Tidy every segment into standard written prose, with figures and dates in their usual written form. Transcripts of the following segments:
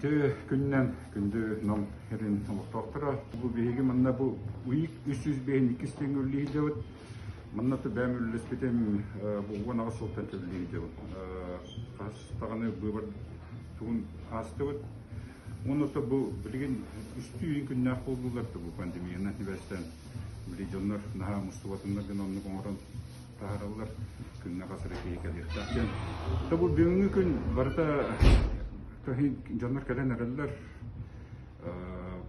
Үтүө күнүнэн күндү Нам сирин олохтоохторо. Бу биһиги манна бу УИК 305 иккис тэҥҥэ үлэлии сылдьабыт. Манна бэйэм үлэлэспитим бу 18 сылтан үлэлии сылдьабыт. Хас даҕаны быыбар тугун аастыбыт. Уонна бу билигин үстүү күннээх буоллулар бу пандемиянан сибээстээн били дьоннор наһаа мустубатыннар гына оннук оҥорон таһаараллар. Күҥҥэ хас эрэ киһи кэлиэхтээх диэн. То бу бүгүҥҥү күн барыта дьоннор кэлэн эрэллэр.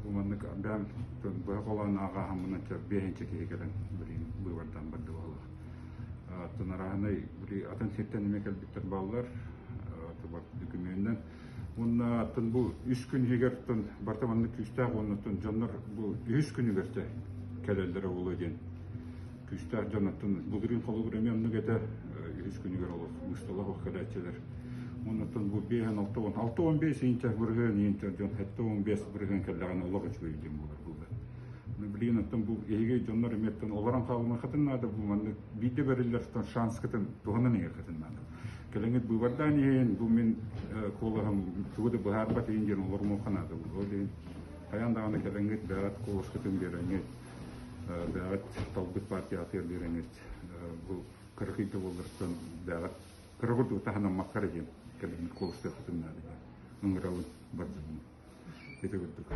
Бу маннык бэйэм быһа холоон ааҕааһыммынан биэһинчэ киһи кэлэн билигин быыбардаан барды буолла. Оттон арааһынай били атын сиртэн эмиэ кэлбиттэр бааллар. Докумуонунан. Уонна оттон бу үс күн иһигэр барыта маннык күүстээх уонна дьоннор бу үһүс күнүгэр кэлэллэрэ буолуо диэн күүстээх дьон оттон былырыын холобур эмиэ оннук этэ үһүс күнүгэр олох быыстала суох кэлээччилэр. Уонна оттон бу биэһин алта уон алта уон биэс иинчэ бырыһыан иинчэ дьон сэттэ уон биэс бырыһыан кэллэҕинэ олох үчүгэй диэн буолар буолла. Билигин оттон бу эһиги дьоннор эмиэ оттон олорон хаалымыаххытын наада бу маннык биирдэ бэриллэр шанскытын туһанан иһиэххитин наада. Кэлэҥҥит быыбардаан иһин бу мин куолаһым тугу да быһаарбат иһин диэн олорумуохха наада. Ол иһин хайаан даҕаны кэлэҥҥит бэҕэт куоласкытын биэрэҥҥит бэҕэт талбыт партиятыгар биэрэҥҥит бу кыракый да буоллартан бэҕэт кыра курдук таһынаммакка эрэ диэн кэлэҥҥит куоластыаххытын наада диэн ыҥырабын бар дьоммун. Ити курдук.